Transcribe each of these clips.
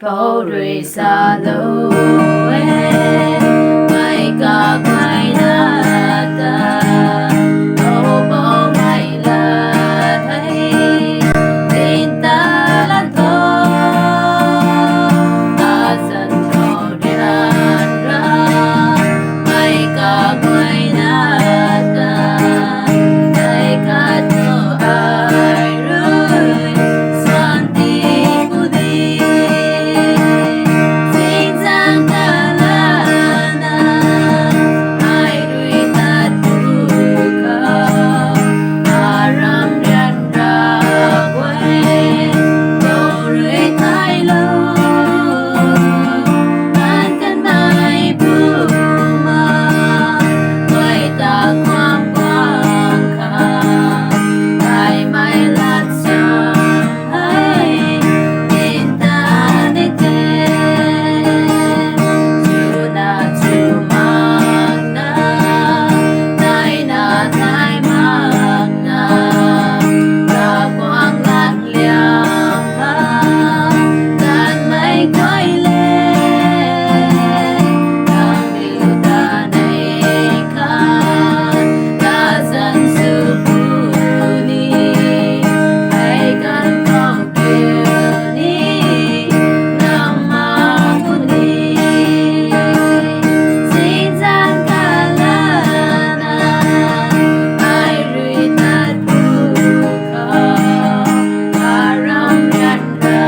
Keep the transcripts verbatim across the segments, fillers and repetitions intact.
Pou rui salou e, mei kaguayna ta, pou pou mei la thei, tin ta la tho, a san tho rian ra, mei kaguayna ta, mei ka tho ai rui, santi pu di. Zinzang kalana, ai rui tat pu khou, aram rian ra guay, pou rui thailou, an kan mei pu ma, guay ta kuang kuang kha, ai mei lat sa. Hei, tin ta ni te, chuna chu makna, taina tai makna, Ravguangc lat liang ha, tan mei guay le, tang diu ta nei kha, ta zan su pu ni, hei kan kau kiu ni, nam ma pu ni. Zinzang kalana, ai rui tat pu khou, aram rian ra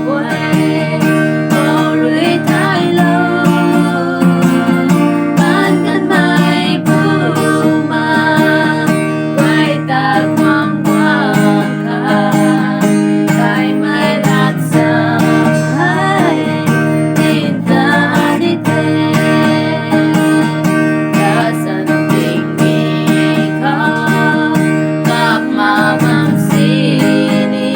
guay, pou rui thailou, an kan mei pu ma, guay ta kuang kuang kha, kai mei lat sa hei, tin ta ni te, ta san ting ni khou, kap ma bam si ni,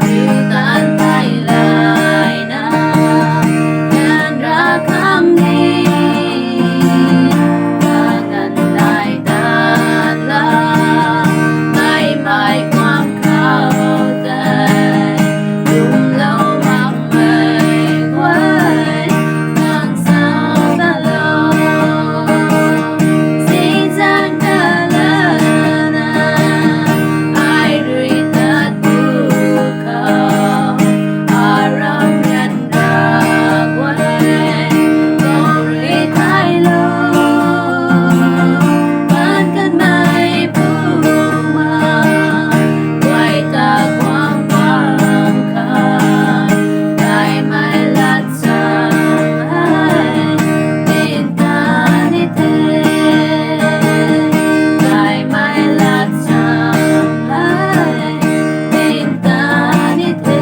diu tan thai lai na, kan ra khang ni, ta kan lai tat la, mei mei kuang khou tei, tumlou makmei guay, nang sa talou, zinzang kalana, ai rui tat pu khou, aram rian ra guay, pou rui thailou, an kan mei pu ma, guay ta kuang kuang kha, kai mei lat sa hei, tin ta ni te, kai mei lat sa hei, tin ta ni te.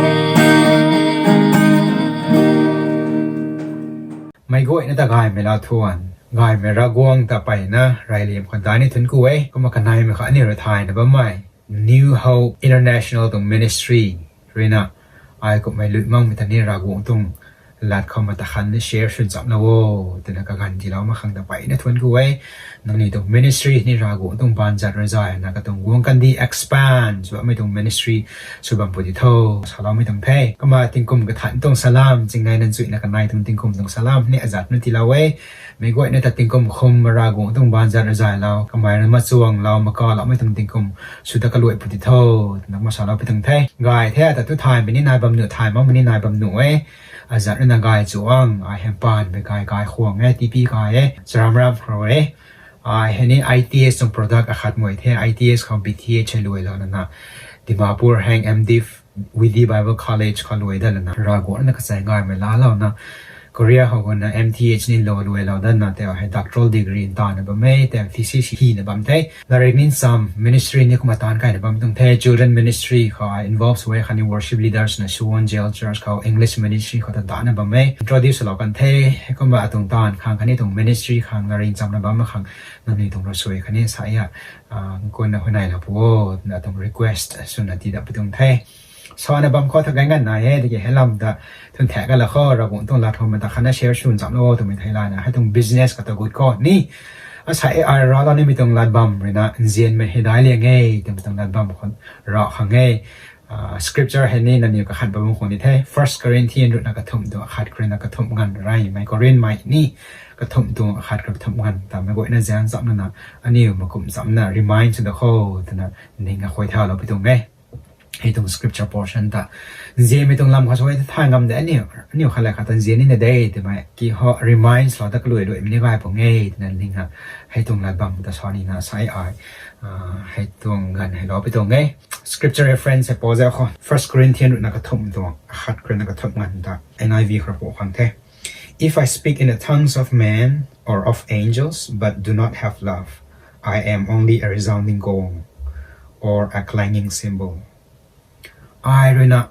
Meic guayna ta gaymei lau thuan, gaymei Ravguangc ta peyna reyliam khwan ta ni thuanc ku e. Kumna kaneimei kha aniu rui thayna bammei New Hope International tuang ministry ruina, ai kumhmei lui makmei ta ni Ravguangc tuang lat khou mata khan ni share swn chamlou o, twna kaganv tiilou mak khang ta peyna thuanc ku e. Nangniw tuang ministry ni Ravguangc tuang baanzat rui zayna katuang guang kandih expand sw bammei tuang ministry sw bam pu di tho, saloumei tuang the. Kumna tingkum kathan tuang salam, chingnei nunc chuina kanei tuang tingkum tuang salam ni azat na tiilou e. Meic guayna ta tingkum khum Ravguangc tuang baanzat rui zaylou, kamei rui machuanglou, makaloumei tuang tingkum sw ta kaluai pu di tho, twna kumna salou pi tuang the. Gay the ta tu thaymei ni nai bam nuh, thay makmei ni nai bam nuh e. Azat ruina gay chuang, ai hei paanmei gay, gay khwang e, T P gay e, charam ram khou e. Ai hei ni I T S tuang product akhat mei the, I T S khou B T H hei luailou lana, Dimapur hei M Div, Vidhi Bible College khou luai dat lana, Ravguangc na kachai gaymei laalouna, Korea khou guangna M T H ni lou luailou datna, tei hei doctoral degree ntana bam e, tei thesis hina bam the. Latrik ni ncham, ministry ni kumna taanc kaina bam tuang the, children ministry khou involve sw e, khatni worship leaders na Suwon J L Church khou English ministry khou ta dana bam e. Introduce lou kan the, kumna atuang taanv khang khatni tuang ministry khang latrik nchamna bam mak khang, nangniw tuang rui sui khatni sa a, nkunna huayneylou pu o, na tuang request swna tii dat pi tuang the. Sana bam khou tha gay nganv nai e, tiki hei lam ta thuan thak gala khou, Ravguangc tuang lat khou mata khan na share swn chamlou o twmei thei lana, hei tuang business kata gut khou ni, asa e ai raclou nimei tuang lat bam ruina, nzianmei hei daic liang e twmei tuang lat bam khou rac khang e. Scripture hei ni nangniw kakhat bam khou ni the, First Corinthian ruhna kathumh tuang akhat khou ruina kathumh nganv reymei, Corinthmei ni kathumh tuang akhat khou kathumh nganv ta meic guayna zaeng chamnana, aniw makum chamna remind sw da kho, twna ning akhuay thalou pi tuang e. Hei tuang scripture portion ta nzianmei tuang lam khou sw e ta thay ngam de, aniw khat le khat ta nzian nina de twmei ki ho remind lou ta kaluai luaimei ni gay pung e twna ning a, hei tuang lat bam ta sa nina sai ai hei tuang ganv hei lou pi tuang e. Scripture reference hei pau zau khou First Corinthian ruhna kathumh tuang akhat khou ruina kathumh nganv ta N I V khou pu khang the. If I speak in the tongues of men or of angels but do not have love, I am only a resounding gong or a clanging cymbal. Ai ruina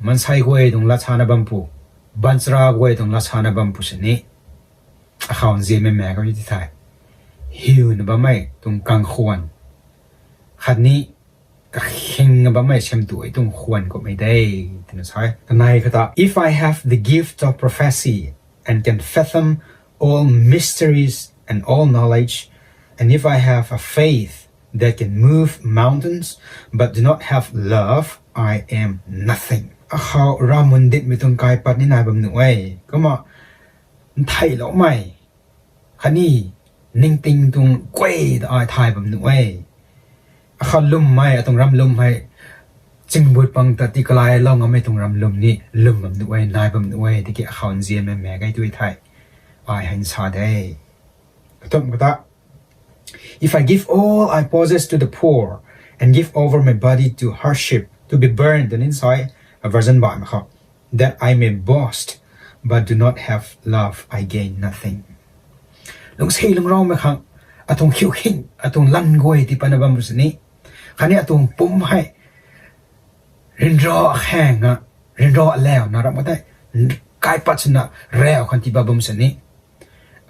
mansei guay tuang lat sana bam pu, baanchara guay tuang lat sana bam pu sini, akhou nzianmei mak ka ti thei, hiuna bammei tuang kangkhwan khatni kakhingna bammei siamtuai tuang khwan kummei de, twna sa e. Kanei kata, if I have the gift of prophecy and can fathom all mysteries and all knowledge, and if I have a faith that can move mountains but do not have love, I am nothing. Akhou ravmun ditmei tuang kaipat ni nai bam nuh e. Kumna ntheiloumei khatni ningting tuang guay ta ai thay bam nuh e. Akhou lwmmei, atuang ram lwm hei chingbut pang ta tii kalailou ngammei tuang ram lwm ni lwm bam nuh e, nai bam nuh e. Tiki akhou nzianmei mak ka tu thei, ai hei nsa de. Kathumh kata, if I give all I possess to the poor and give over my body to hardship, to be burned, twna sa e, version baihmei khou, that I may boast, but do not have love, I gain nothing. Lungcsi lungcraumei khang atuang khiukhing, atuang lan guay tii patna bam pu sini, khatni atuang pumc hei ryanra akhang na, ryanra alauna ram ka tei kaipat swna rau khang tii pat bam sini,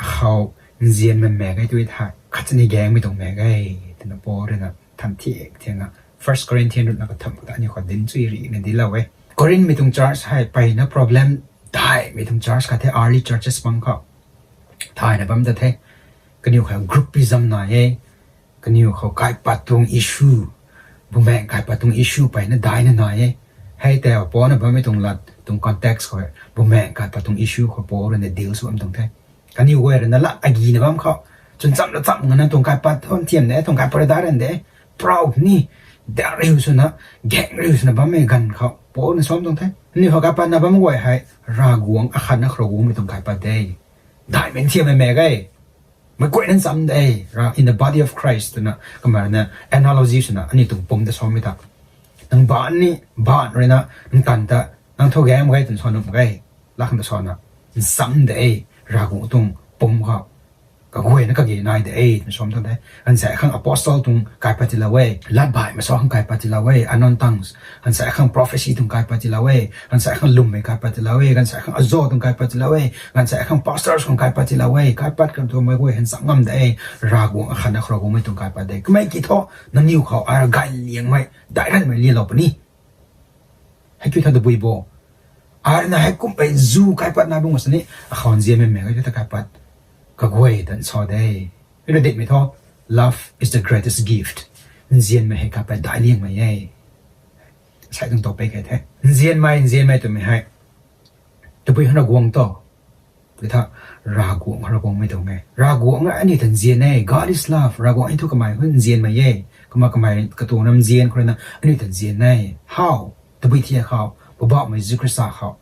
akhou nzianmei mak ka tu thei, khat sini gaengmei tuang mak e, twna Paul ruina than thiak thiakna First Corinthian ruhna kathumh kata aniu khou dinc chuy rina dinclou e. Corinthmei tuang church hei mpeyna problem daihmei tuang church khat the, early churches bang khou. Thayna bam ta the, kaniw khou groupism nai e, kaniw khou kaipat tuang issue, bumaengc kaipat tuang issue mpeyna daihna nai e. Hei tei Paul na bammei tuang lat tuang context khou, bumaengc kaipat tuang issue khou Paul ruina deal sw bam tuang the. Kaniw guay ruina lat agina bam khou, chwn chamna cham ngana tuang kaipat thu thiam de, tuang kaipat dai ran de, proud ni, daeng riu swna, gaeng riu swna bammei ganv khou Paul na sam tuang the. Aniu khou kaipatna bam guay hei, Ravguangc akhatna khou Ravguangc mei tuang kaipat de. Daihmei thiammei mak e. Meic guayna ncham de, ra in the body of Christ twna kamei ruina analogy swna aniu tuang pumc ta samei ta, nang baanc ni, baanc ruina nang tan ta, nang thu gaeng mak ge twna sa nuh mak ge. Lat khang ta sana, ncham de, Ravguangc tuang pumc khou kaguayna kage nai de twna sam tuang the. Ganvsaekc khang apostle tuang kaipat tiilou e, lat baihmei sa khang kaipat tiilou e, unknown tongues. Ganvsaekc khang prophecy tuang kaipat tiilou e, ganvsaekc khang lwmmei kaipat tiilou e, ganvsaekc khang azo tuang kaipat tiilou e, ganvsaekc khang pastors khang kaipat tiilou e. Kaipat kan thu meic guay hei ncham ngam de, Ravguangc akhatna khou Ravguangc mei tuang kaipat de. Kamei ki thu, nangniw khou ai gay liangmei, daih ranmei lialou puni. Hei kiu tha tabui bo. Ai ruina hei kummei zu kaipatna bam sini, akhou nzianmei mak ka tu ta kaipat kaguay tan sa de. Ina ditmei thu, love is the greatest gift. Nzianmei hei kaipat daih liangmei e. Sai tuang topic hei the. Nzianmei, nzianmei twmei hei tabui hana guang to. Tiki tha, Ravguangc, Ravguangc mei tuang e. Ravguangc aniu ta nzian e. God is love. Ravguangc hei thu kamei hei nzianmei e. Kumna kamei katuang ram nzian khou ruina aniu ta nzian e. How? Tabui thiak khou, Poubauhmei Jisu Khrista khou.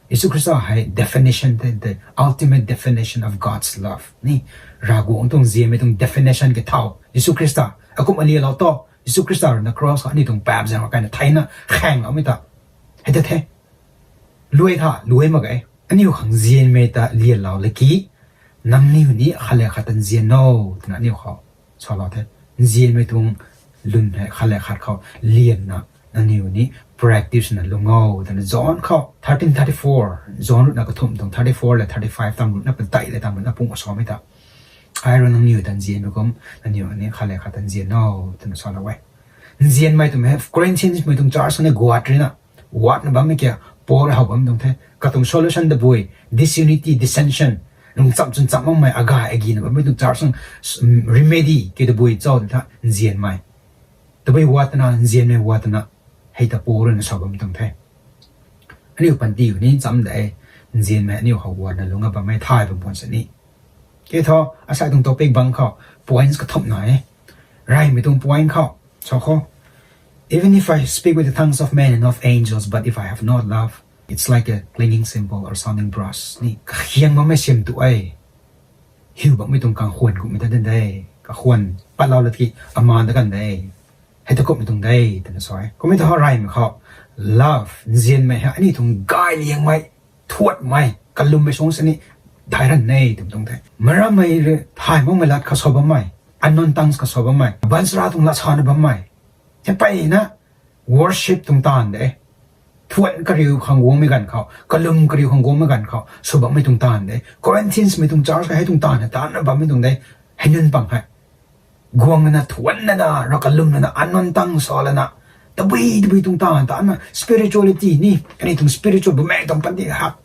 Jisu Khrista hei definition the, the ultimate definition of God's love. Ni, Ravguangc tuang nzianmei tuang definition ke thau, Jisu Khrista. Akum alialou to, Jisu Khrista ruina cross khou aniu tuang paap zaeng kaina theina khaengloumei ta. Hei ta the. Luai tha, luai mak ge. Aniu khang nzianmei ta lianlou laki, nangniw ni khat le khat ta nzian o, twna aniu khou salou the. Nzianmei tuang lwn hei khat le khat khou lianna, nangniw ni practice na lung o, twna John khou thirteen thirty-four, John ruhna kathumh tuang thirty-four le thirty-five tam ruhna padeih le tam ruhna pung asamei ta. Ai rui nangniw ta nzianmei kum, nangniw ni khat le khat ta nzian o, twna salou e. Nzianmei twmei hei Corinthians mei tuang church ni guat ruina, guatna bammei kia, Paul rui how bam tuang the. Katuang solution tabui, disunity, dissension, lungcham chwn cham makmei agay agina bammei tuang church, remedy kiu tabui cho tw tha, nzianmei. Tabui guatna, nzianmei guatna. Hei ta Paul rui na sa bam tuang the. Aniu panty khou ni cham de, nzianmei aniu khou guangna lungc a bammei thay bam khwan sini. Ke thu, asai tuang topic bang khou, points kathumh nai e. Reymei tuang point khou, sa khou. Even if I speak with the tongues of men and of angels, but if I have not love, it's like a clanging cymbal or sounding brass. Ni kakhiang bammei sim tu e. Hiu bammei tuang kakhwan kummei ta din de. Kakhwan patlou lat ki amaan ta kan de. Hei ta kummei tuang de, twna sa e. Kummei thu reymei khou, love, nzianmei hei aniu tuang gay liangmei, thuanmei, kalummei sung sini, dai ran e, twmei tuang the. Marammei rui thay makmei lat khou sa bammei, unknown tongues khou sa bammei, baanchara tuang lat sana bammei. Hei mpeyna, worship tuang taanv de. Thuan kariu khang guangmei ganv khou, kalum kariu khang guangmei ganv khou, sw bammei tuang taanv de. Corinthians mei tuang church khou hei tuang taanv hei taanna bammei tuang de. Hei nunc pang hei. Guang lana, thuan lana, rav kalum lana, unknown tongues sa lana, tabui tabui tuang taanv taanna, spirituality ni, kaniw tuang spiritual bumaengh tuang panty hak,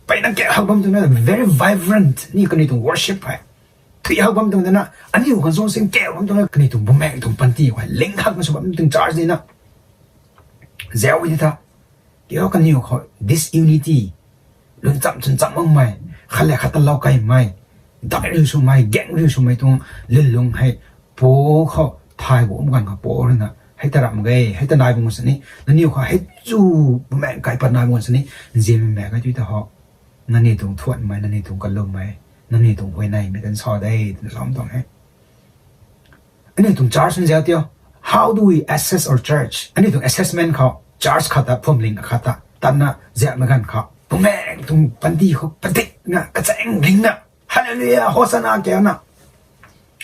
mpeyna kak hak bam tuang na, very vibrant ni kaniw tuang worship hei. Thui hak bam tuang dana, aniu khang sung sing kak bam tuang na, kaniw tuang bumaengh tuang panty khou ling hakna sw bam tuang church di na. Zau di tha. Kiu kaniw khou disunity, lun cham chun cham makmei, khat le khat ta lou kaimei, dai riu swmei, gang riu swmei tuang lwnlung hei, Paul khou thay guang ganv khou Paul rui na, hei ta ramh ge, hei ta nai bam sini, nangniw khou hei chu bumaengh kai pat nai bam sini, nzianmei maek ge tui ta ho. Nangniw tuang thuanmei, nangniw tuang kalummei, nangniw tuang huayneymei tan sa de, twna sa bam tuang e. Aniu tuang church nzian tio. How do we assess our church? Aniu tuang assessment khou, church khat ta, phuamling akhat ta, tatna zianmei ganv khou, bumaengh tuang panty khou padikna, kachaeng ringna, Hallelujah, Hosanna kauna,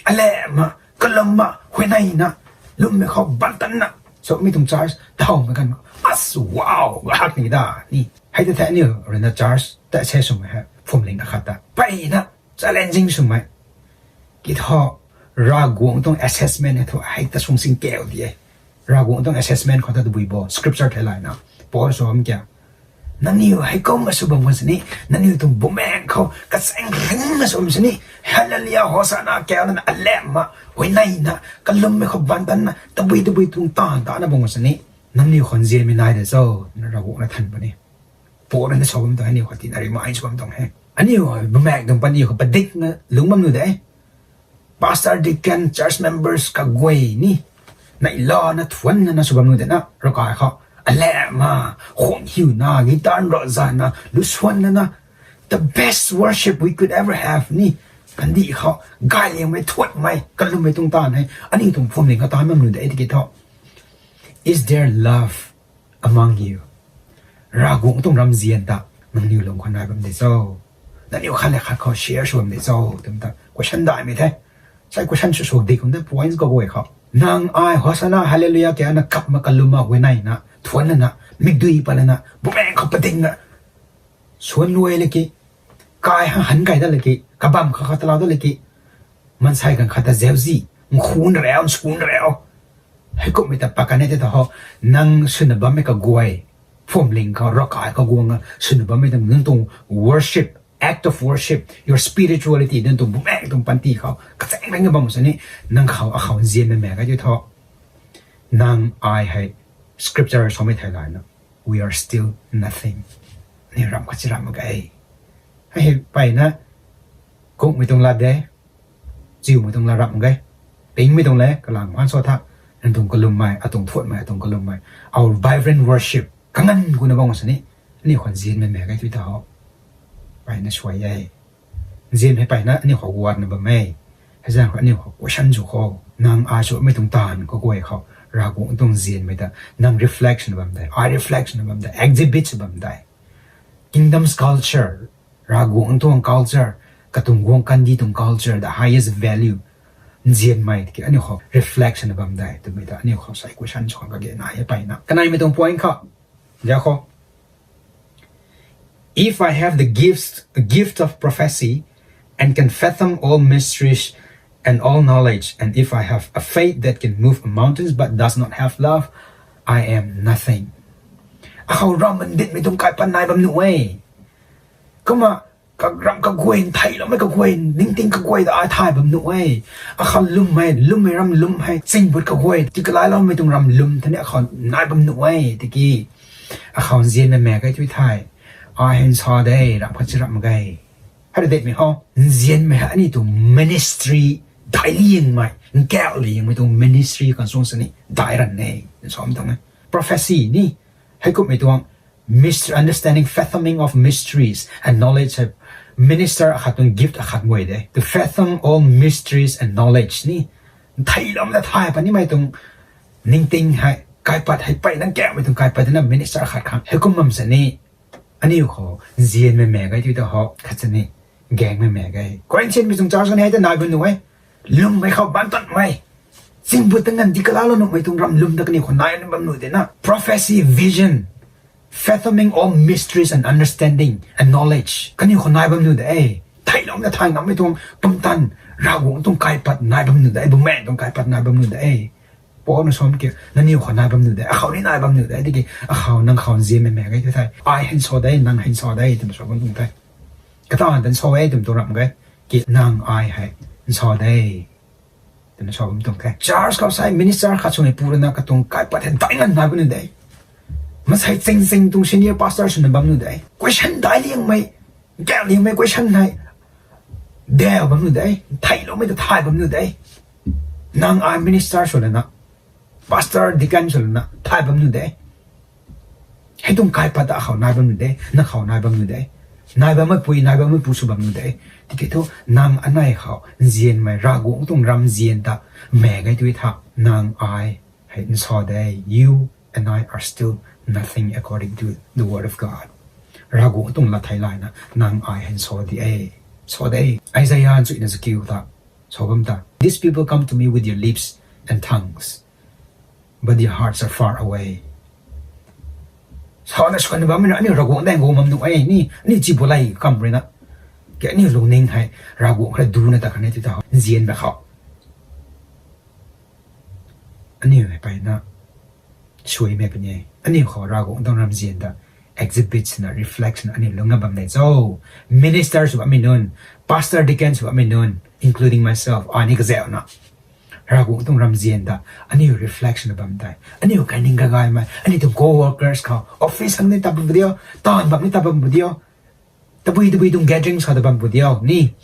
alemna, kalumna, huayneyna, lummei khou bantanna, so mi tuang church tahowmei ganv, as wow, gahak ni da ni. Hei ta the aniu rui na church ta assess swmei hei, phuamling akhat ta, mpeyna challenging swmei. Ki thu, Ravguangc tuang assessment hei thu hei ta sung sing kau di e. Ravguangc tuang assessment khou ta tabui bo, scripture theilayna, Paul sw bam kia, nangniw heikumna sw bam khwan sini, nangniw tuang bumaengh khou kachaeng ringna sw bam sini, Hallelujah, Hosanna kauna, alemna, huayneyna, kalummei khou bantanna, tabui tabui tuang taanv tana bam khwan sini, nangniw khou nzianmei nai de cho, twna Ravguangc na than puni. Paul rui na sa bam tuang hei aniu khou tina remind sw bam tuang he. Aniu bumaengh tuang panty khou padikna lungc bam nu de. Pastor, deacon, church members kaguay ni, neihlana thuanna na sw bam nu de na, ravkai khou, alemna, khwang hiuna, guitar ro zana, lusuan lana, the best worship we could ever have ni, kandih khou, gay liangmei, thuanmei, kalummei tuang taanv hei, aniu tuang phuamling khou taanv bam nu de tiki thu. Is there love among you? Ravguangc tuang ramzian ta, nangniw lung khou nai bam de cho? Nangniw khat le khat khou share sw bam de cho? Twmei ta question daihmei the. Sai question sw sw di kum de points kaguay khou. Nang ai Hosanna, Hallelujah kauna, kapna, kalumna, huayneyna, thuanna na, mikdui patlana, bumaengh khou padikna, suan luai le ki, kai hang han kai dat le ki, kabam khat khat talou dat le ki, maansei ganv khat ta zauzi, nkhun rau, nsun rau, heikumhmei ta pat kan e te ta ho, nang swna bammei kaguay, phuamling khou, ravkai khou guangna swna bammei ta nang tuang worship, act of worship, your spirituality, nang tuang bumaengh tuang panty khou kachaeng ringna bam sini, nang khou akhou nzianmei maek ge tui thu, nang ai hei scripture samei theilayna, we are still nothing. Ni ramh khat si ramh mak ge. Hei hei mpeyna, kungmei tuang lat de, chiumei tuang lat ramh mak ge. Pingmei tuang le, kalang maan sa tha, nang tuang kalummei, atuang thuanmei, atuang kalummei, our vibrant worship, kanganv guna bam sini, aniu khou nzianmei maek ge tui ta ho. Mpeyna suai e. Nzian hei mpeyna aniu khou guatna bam e. Hei zaeng khou aniu khou question sw khou, nang ai swmei tuang taanv kaguay khou, Ravguangc tuang nzianmei ta, nang reflection bam de, ai reflection bam de, exhibit bam de. Kingdom's culture, Ravguangc tuang culture, katuang guang kandih tuang culture, the highest value, nzianmei tiki aniu khou reflection bam de twmei ta aniu khou sai question sw khang kage nai e mpeyna. Kaneimei tuang point khou, zau khou. If I have the gifts, the gift of prophecy, and can fathom all mysteries and all knowledge, and if I have a faith that can move mountains but does not have love, I am nothing. Akhou ram manditmei tuang kai pat nai bam nu e. Kumna Karam kaguay, ntheiloumei kaguay, ningting kaguay ta ai thay bam nuh e. Akhou lwmmei, lwmmei ram lwm hei, chingbut kaguay, tikalaicloumei tuang ram lwm tei ni akhou nai bam nuh e, tiki. Akhou nzianmei mak ge tui thei. Ai hei nsa de, ramh khat si ramh mak ge. Hei rui datmei how, nzianmei hei aniu tuang ministry, daicliangmei, nkauhliangmei tuang ministry khang sung sini, daic ran e, nsa tuang e. Prophecy ni, heikumhmei tuang, Myster-, understanding, fathoming of mysteries and knowledge hei minister akhat tuang gift akhat guay de. To fathom all mysteries and knowledge ni. Ntheiloumei ta thay pat nimei tuang ningting hei, kaipat hei peyna nkauhmei tuang kaipat na minister akhat khang. Heikum bam sini, aniu khou, nzianmei mak ge tui ta how, khat sini, gaengmei mak ge. Corinthian mei tuang church khou ni hei ta nai bam nuh e. Lwmmei khou bantanmei. Chingbut ta nganv tikalaiclou nuhmei tuang ram lwm ta kaniw khou nai bam nuh de na. Prophecy, vision, fathoming all mysteries and understanding and knowledge. Kaniw khou nai bam nuh de e. Ntheiloumei ta thay ngammei tuang pumtan, Ravguangc tuang kaipat nai bam nuh de e. Bumaengh tuang kaipat nai bam nuh de e. Paul na sam ki, nangniw khou nai bam nuh de, akhou ni nai bam nuh de, tiki akhou nang khou nzianmei mak ge tui thei. Ai hei nsa de, nang hei nsa de, twna sa bam tuang the. Kata tan sa e twmei tuang ramh ge, ki nang ai hei nsa de, twna sa bam tuang the. Church khou sei minister khat swmei pu rui na katuang kaipat hei daicngan nai bam nuh de. Masei chingching tuang senior pastor swna bam nuh de. Question daicliangmei, nkauhliangmei question hei, daic bam nuh de, ntheiloumei ta thay bam nuh de. Nang ai minister sw lana, pastor, deacon sw lana, thay bam nuh de. Hei tuang kaipat ta akhou nai bam nuh de, na khou nai bam nuh de. Nai bammei pui, nai bammei pu sw bam nuh de. Tiki thu nang anei khou nzianmei Ravguangc tuang ram nzian ta mak ge tui tha, nang ai hei nsa de, you and I are still nothing according to the word of God. Ravguangc tuang lat thei layna nang ai hei nsa di e, nsa de. Isaiah nchuina zakiu ta, sa bam ta, These people come to me with their lips and tongues, but their hearts are far away. Sana swan bammei na aniu Ravguangc daeng guang bam nuh e ni, aniu chi bu lay kam rui na. Ki aniu lungning hei Ravguangc khou rui duna ta kan e tui tha, nzianmei khou. Aniu hei peyna suaimei puni e. Aniu khou Ravguangc tuang ram nzian ta exhibit swna, reflect swna aniu lungna bam de cho. Minister sw bammei nunc, pastor, deacon sw bammei nunc, including myself, ai ni kazauhna, Ravguangc tuang ram nzian ta aniu reflect swna bam tei, aniu kaining kagaymei, aniu tuang co-workers khou, office hang ni ta bam pu diu, taanv bam ni ta bam pu diu, tabui tabui tuang gatherings khou ta bam pu diu ni,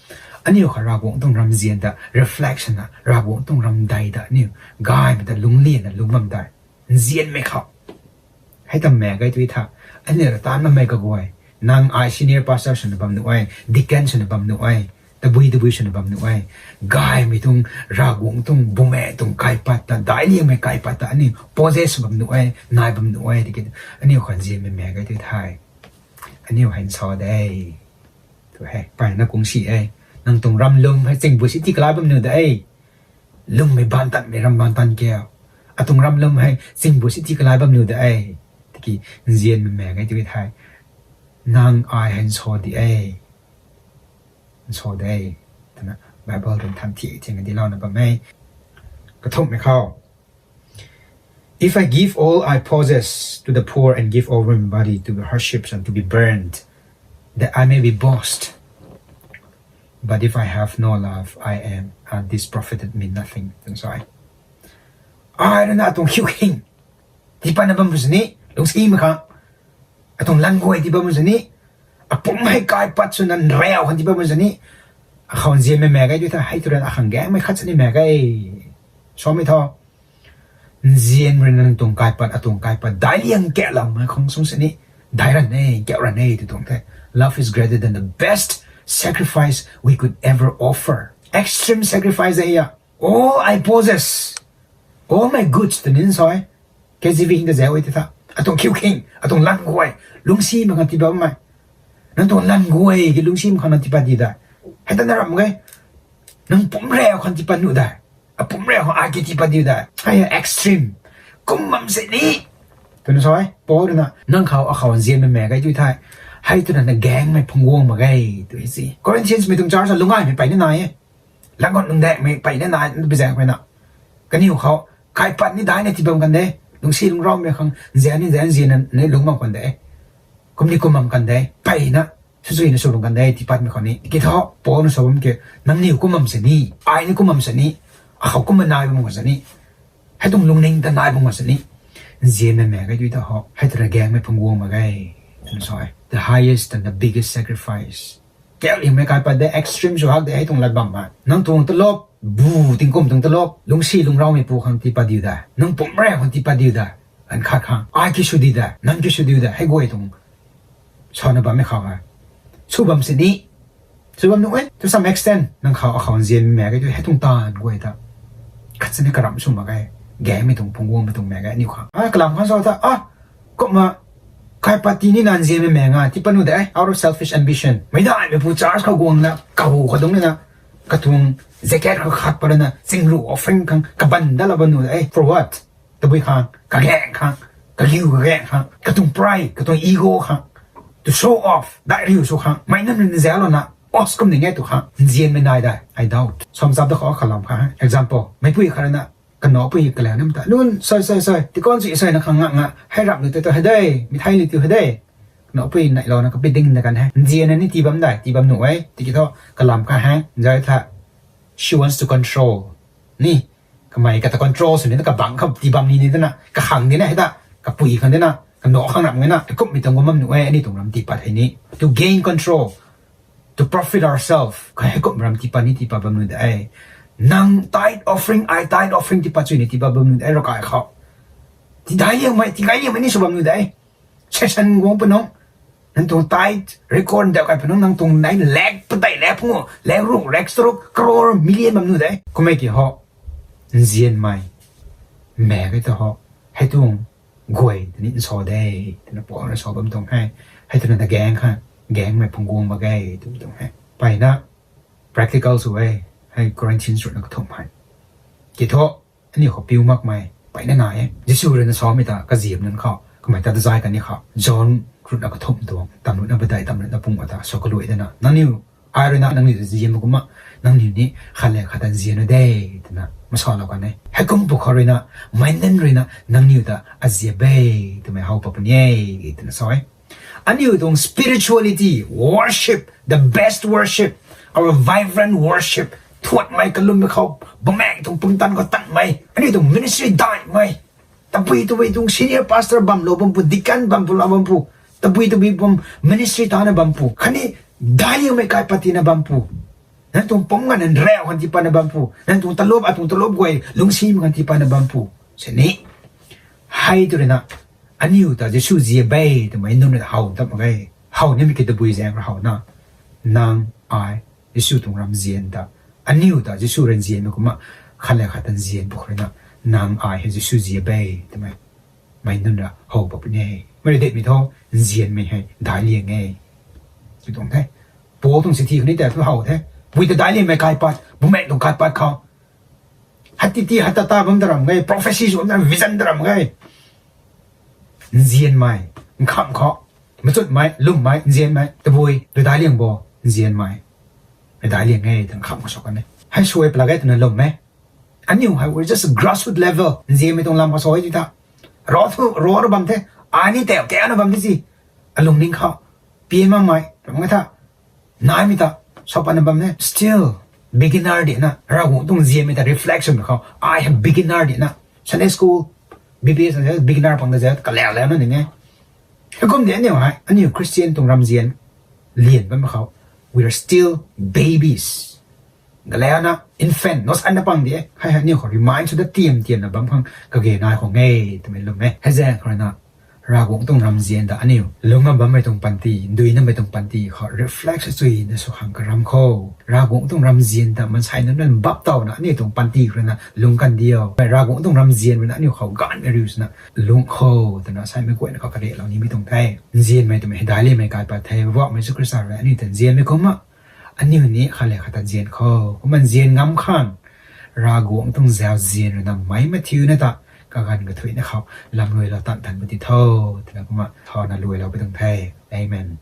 aniu khou Ravguangc tuang ram nzian ta reflect swna, Ravguangc tuang ram dei ta aniu gaymei ta lungc lianna lungc bam tei, nzianmei khou. Hei ta mak ge tui tha, aniu rui taanv bammei kaguay, nang ai senior pastor swna bam nuh e, deacon swna bam nuh e, tabui tabui swna bam nuh e, gaymei tuang, Ravguangc tuang, bumaengh tuang kaipat ta, daicliangmei kaipat ta aniu possess bam nuh e, nai bam nuh e, tiki aniu khou nzianmei mak ge tui thei, aniu hei nsa de, tu he, peyna kungsi e. Nang tuang ram lwm hei chingbu si tikalai bam nuh de. Lwmmei baantanmei ram baantan kiu. Atuang ram lwm hei chingbu si tikalai bam nuh de. Tiki nzianmei mak ge tui thei, nang ai hei nsa di e, nsa de, twna Bible tuang than thi thing di louna bam e. Kathumhmei khou, If I give all I possess to the poor and give over my body to the hardships and to be burned, that I may be boast. But if I have no love, I am, uh, this profited me nothing. Twna sa e. Ai rui na atuang hiu khing tiipatna bam pu sini, lungcsimei khang, atuang lanv guay tii bam pu sini, apum hei kaipat swna nrau khang tii bam pu sini, akhou nzianmei mak ge tui tha, hei tu rui na akhang gaengmei khat sini mak ge. Samei tho. Nzian rui na nang tuang kaipat, atuang kaipat, daicliang katlou mak khang sung sini, daic ran e, kauh ran e tw tuang the. Love is greater than the best sacrifice we could ever offer. Extreme sacrifice e ya. All I possess, all my goods, tw nin sa e. K J V hing kazauh e tei tha, atuang hiu khing, atuang lanv guay, lungcsimei khang tii bammei. Nang tuang lanv guay ki lungcsimei khang nang tiipat di da. Hei ta na ramh ge. Nang pumc rau khang tiipat nuh da. Apum rau khang ai ki tiipat di da. Hei extreme. Kum bam sini, twna sa e. Paul rui na, nang khou akhou nzianmei mak ge tui thei, hei tu rui na gaengmei phungc guang mak ge, tw si. Corinthians mei tuang church sa lungcgaymei peyna nai e. Lanv guang lungdakmei peyna nai, bizaeng peyna. Kaniw khou, kaipat ni daicna tii bam kan de. Lungcsi lungcraumei khang, nzian ni nzian, nzianna ni lungc bam kan de. Kum ni kum bam kan de. Peyna Sw chuina sw bam kan de, tiipatmei khou ni. Tiki thu, Paul na sa bam ke, nangniw kum bam sini, ai ni kum bam sini, akhou kumna nai bam sini, hei tuang lungning ta nai bam sini, nzianmei mak ge tui ta ho, hei twna gaengmei phungc guang mak ge, twna sa e. The highest and the biggest sacrifice. Kau liangmei kaipat de, extreme sw hak de, hei tuang lat bam e. Nang tuang talop, bu tingkum tuang talop, lungcsi lungcraumei pu khang tiipat diu de, nang pumc rey khang tiipat diu de, an khat khang, ai ki sw diu de, nang ki sw diu de, hei guay tuang sana bammei khou e. Sw bam sini, sw bam nuh e, to some extent, nang khou akhou nzianmei mak ge tui hei tuang taanv guay ta. Khat sini karamh sw mak ge, gaengmei tuang phungc guangmei tuang mak ge, aniu khang. A, kalam khang sa ta, a, kumna, kaipat tii nina nzianmei mak nga, tiipat nuh de, out of selfish ambition. Meic daihmei pu church khou guangna, kahu khou dungc nina, katuang jacket khou khat pat lana, chingru offering khang, kaban dat la bam nuh de, for what? Tabui khang, kagaeng khang, kagiu kagaeng khang, katuang pride, katuang ego khang, to show off, daih riu sw khang, meic nunc rui nzianlouna, os kum ning e tu khang, nzianmei nai de, I doubt. Samchap da khou kalam khang, example, meipui khat rui na, kanohpui kalang nim ta, nunc, soi, soi, soi, tiikan sui, soi na khang nga nga, hei rap lu tei tu hei de, mithai lu tu hei de. Kanohpui neihlouna kapiding da kan he. Nzianna ni tii bam de, tii bam nuh e, tiki thu, kalam khang he, nzai tha, she wants to control. Ni, kamei kata control sw nina kabangc khou tii bam ni ni twna, kakhang dina hei ta, kapui khang dina, kanoh khang rap nge na, kumhmei tuang guang bam nuh e, aniu tuang ram tiipat hei ni. To gain control, to profit ourselves, ka hei kumh ram tiipat ni tiipat bam nuh de. Nang tithe offering, ai tithe offering tiipat chuina tiipat bam nuh de, ravkai khou. Tiidai liangmei, tiigay liangmei ni sw bam nuh de. Session guang pw nung, nang tuang tithe record dau kai pw nung, nang tuang nai lak padeih lak phungc, lak ruh, lak charuk, crore, million bam nuh de. Kummei ki ho, nzianmei mak ge ta ho, hei tuang guay ta ni nsa de, twna Paul na sa bam tuang he. Hei twna ta gaeng khang, gaengmei phungc guang mak ge, tw tuang he. Mpeyna, practical sw e, hei Corinthians ruhna kathumh hei. Ki thu, aniu khou piu makmei, mpeyna nai e. Jisu rui na samei ta kaziap nunc khou, kamei ta dazai kan ni khou. John ruhna kathumh tuang, tamruhna padeih, tamruhna pungc ta, sa kaluai dana. Nangniw, ai rui na nangniw ta nzianmei kumna, nangniw ni khat le khat ta nzian nuh de, twna masalou kan e. Heikum pwkhou rui na, meic nunc rui na, nangniw ta aziap e, twmei how pat puni e, twna sa e. Aniu tuang spirituality, worship, the best worship, our vibrant worship, thuanmei kalummei khou, Bumaengh tuang pumtan khou tanmei, aniu tuang ministry daihmei, tabui tabui tuang senior pastor bamlou bam pu, deacon bam pu, lou bam pu, tabui tabui bam ministry tana bam pu, khatni daic liangmei kaipat tiina bam pu, nang tuang pumc ganv nrau khang tiipatna bam pu, nang tuang talop, atuang talop guay lungcsimei khang tiipatna bam pu, sini. Hei tw rui na, aniu ta Jisu ziap e twmei nunc rui how tap mak ge. How nimei ki tabui zaeng rui how na, nang, ai, Jisu tuang ram nzian ta, aniu ta Jisu rui nzianmei kumna, khat le khat ta nzian pwkhou rui na, nang ai hei Jisu ziap e twmei, meic nunc rui how pat puni e. Mei rui datmei thu, nzianmei hei daic liang e, tw tuang the. Paul tuang chithi khou ni ta thu how the. Bui ta daic liangmei kaipat, Bumaengh tuang kaipat khou, hei ti ti hei ta ta bam ta ram ge, prophecy sw bam ta ram, vision ta ram ge. Nzianmei, nkham khou, machutmei, lwmmei, nzianmei, tabui rui daic liang bo, nzianmei rui daic liang e twna nkham khou sa kan e. Hei suai pala ge twna lwm e. Aniu hei, we're just grassroot level, nzianmei tuang lam khou sa e ti ta. Ro thu, ro na bam the, ai ni tei, kena bam the si. Alungning khou, pian makmei, ram nge tha, naimei ta, sa patna bam the, still, beginner dina, Ravguangc tuang nzianmei ta reflection khou, ai hei beginner dina, Sunday school, B B S, beginner pang ta zat, kalau lau na ning e. Heikum di aniu hei, aniu Christian tuang ramzian, lian bammei khou, we are still babies. Galauna infant, nowsan na pang di e, hei hei aniu khou remind sw da tiam tiamna bam khang kage nai khou nge, twmei lwm e. Hei zaeng khou rui na, Ravguangc tuang ramzian ta aniu lungc ngam bammei tuang panty, dui namei tuang panty khou reflect sw chuina sw khang karam khou, Ravguangc tuang ramzian ta mansei nunc nunc bap tawna aniu tuang panty khou rui na lungc kan diu. Ravguangc tuang ramzian rui na aniu khou gaanvmei riu swna lungc khou twna saimei guayna khou karelou nimei tuang the. Nzianmei twmei hei daic liangmei kaipat the. Poubauhmei Jisu Khrista rui aniu ta nzianmei kumna, aniu ni khat le khat ta nzian khou, kumna nzian ngam khang, Ravguangc tuang zauzian rui na meic mathiuna ta, kaganv kathuicna khou lamluailou tan tan pw ti tho, twna kumna thana luailou pui tuang the. Amen.